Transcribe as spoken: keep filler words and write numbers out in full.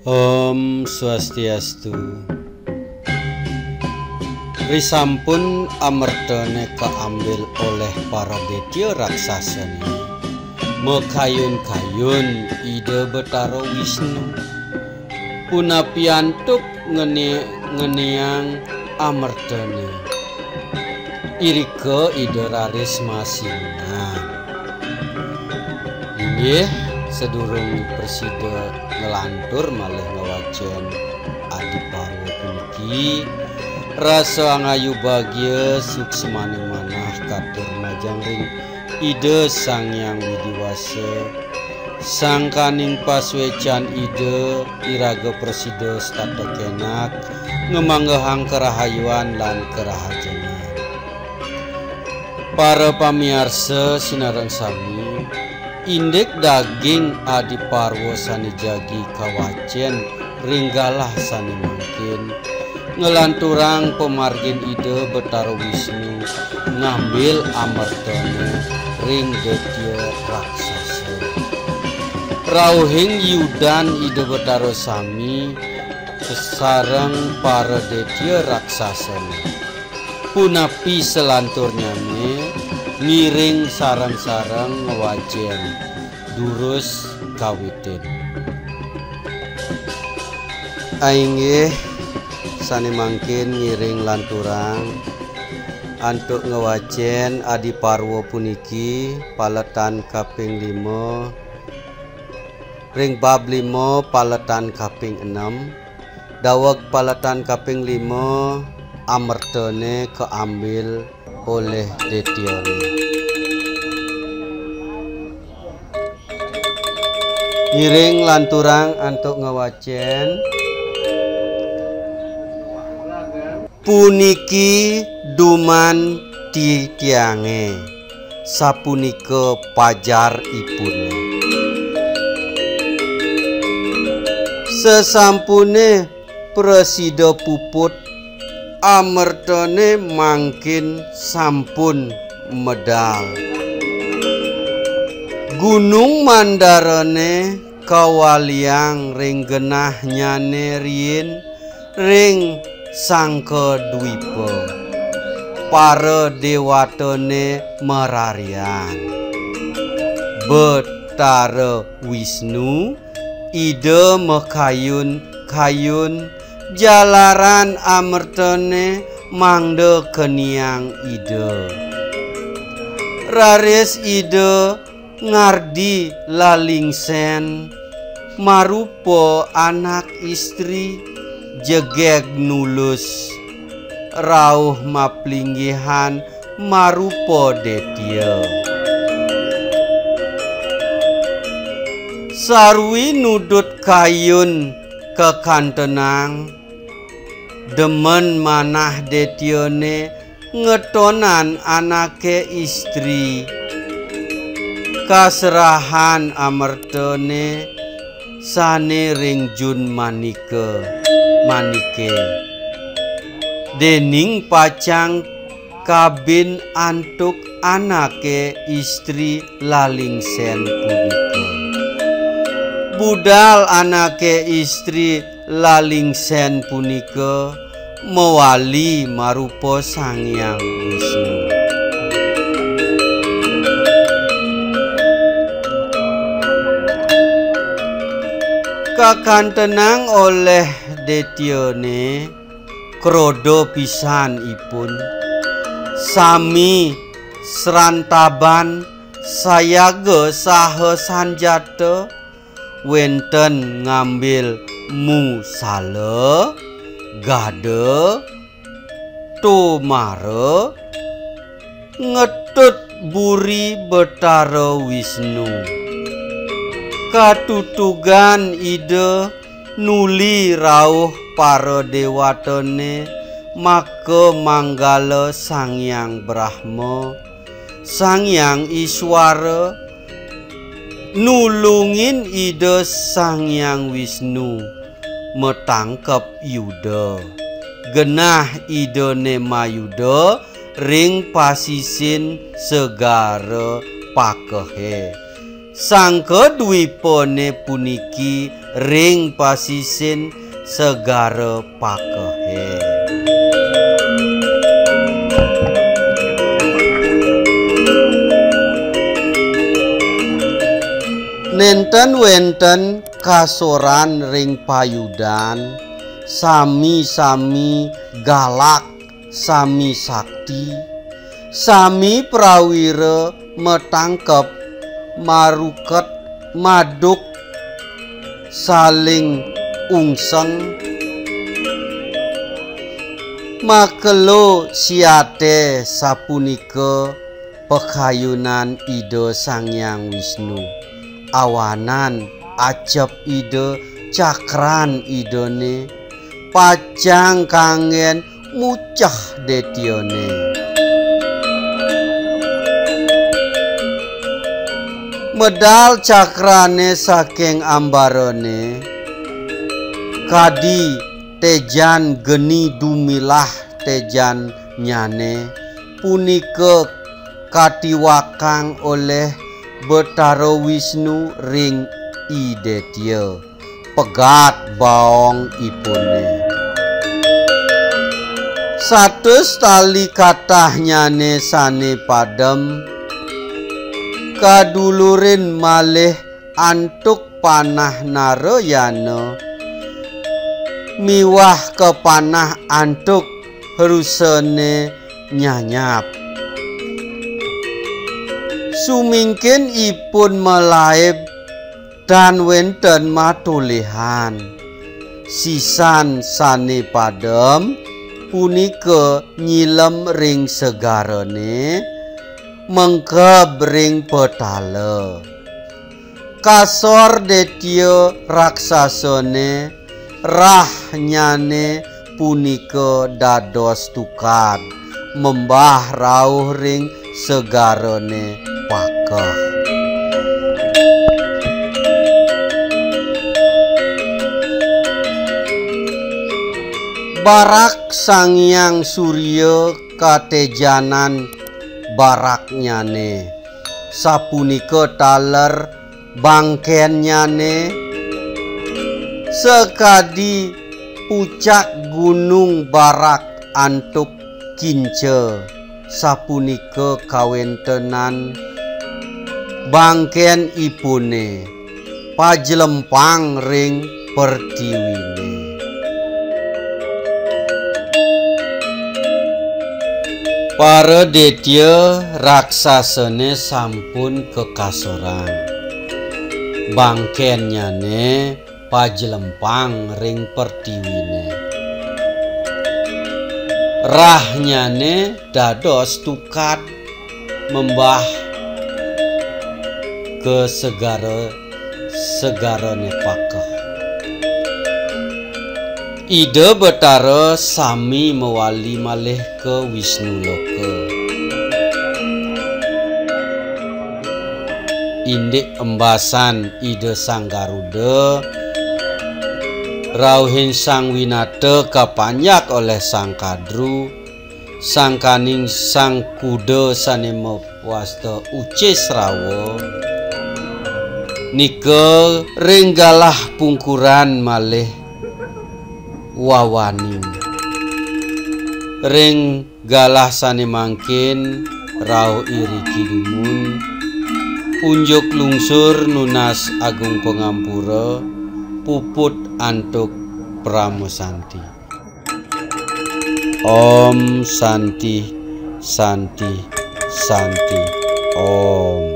Om Swastiastu. Risampun amertane kaambil oleh para detya raksasane, makayun-kayun Ida Betara Wisnu. Punapi antuk ngene-, ngeneang amertane. Irika Ida raris masinungan. Inggih, sadurung prasida nglantur malih ngwacen Adi Parwa puniki, rasa angayu bagia suksmaning manah katur majeng ring Ida Sang Hyang Widi Wasa, sangkaning pasuecan Ida iraga prasida setata kenak ngamanggehang karahayuan lan karahajengan. Para pamiarsa sinareng sami, indik daging Adi Parwa sane jagi kawacen ring galah sane mangkin, nglanturang pamargin Ida Betara Wisnu ngambil amertane ring detya raksasa. Rauhing yudan Ida Betara sami sareng para detya raksasane. Punapi salanturnyane ngiring sareng-sareng ngwacen durus kawitin. Ainggih, sane mangkin ngiring lanturang antuk ngwacen Adi Parwa puniki paletan kaping lima, ring bab lima paletan kaping enem, daweg paletan kaping lima, amertane kaambil oleh detyane. Ngiring lanturang antuk ngwacen. Puniki duman titiange, sapunika pajaripune. Sasampune prasida puput, amertane mangkin sampun medal. Gunung Mandarane kawaliang ring genahnyane riin ring Sangka Dwipa. Para dewatane mararian. Betara Wisnu, Ida makayun-kayun jalaran amertane mangda keniang Ida. Raris Ida ngardi lalingsen marupa anak istri jegeg nulus, rauh maplinggihan marupa detya. Sarwi nudut kayun kakantenang, demen manah detyane ngetonan anake istri, kaserahan amertane sane ring jun manika, manike. Dening pacang kabin antuk anake istri lalingsen punika. Budal anake istri lalingsen punika mawali marupa Sang Hyang Wisnu. Kakantenang oleh detyane, kroda pisan ipun. Sami srantaban sayaga saha sanjata, wenten ngambil musala, gada, tomara, ngetut buri Betara Wisnu. Katutugan Ida nuli rauh para dewatane, maka manggala Sang Hyang Brahma, Sang Hyang Iswara, nulungin Ida Sang Hyang Wisnu matangkep Yuda. Genah Idane mayuda ring pasisin Segara Pakehe. Sangkadwipane puniki ring pasisin Segara Pakehe. Nenten wenten kasoran ring payudan, sami-sami galak, sami sakti, sami prawira matangkep, maruket, maduk, saling ungseng. Makelo siate sapunika pakayunan Ida Sang Hyang Wisnu. Awanan acep Ida, cakran Idane, pacang kanggen mucah detiane. Medal cakrane saking ambarane, kadi tejan geni dumilah tejannyane, punika katiwakang oleh Betara Wisnu ring I Detya, pegat baong ipune. Satus tali katahnyane sane padem, kadulurin malih antuk panah Narayana, miwah kapanah antuk rusane nyanyap. Sumingkin ipun malaib tan wenten matulihan. Sisan sane padem punika nyilem ring segarane, mengkeb ring petala. Kasor Detya raksasane, rahnyane punika dados tukad, membah rauh ring segarane Pakeh. Barak Sang Hyang Surya katejanan baraknyane, sapunika taler bangkennyane, sakadi pucak gunung Barak antuk kinca, sapunika kawentenan bangkenipune, pajlempang ring pertiwine. Para detya raksasane sampun kekasorang. Bangkennyane pajlempang ring pertiwine. Rahnyane dados tukad membah ka segara, segarane Pakeh. Ida Betara sami mawali malih ka Wisnu Loka. Indik embasan Ida Sang Garuda, rauhin Sang Winata kapanjak oleh Sang Kadru, sangkaning Sang Kuda sane mawasta Ucisrawa, nika ring galah pungkuran malih wawaning. Ring galah sane mangkin rauh iriki dumun, unjuk lungsur nunas agung pangampura, puput antuk parama santi. Om Santi, Santi, Santi, Om.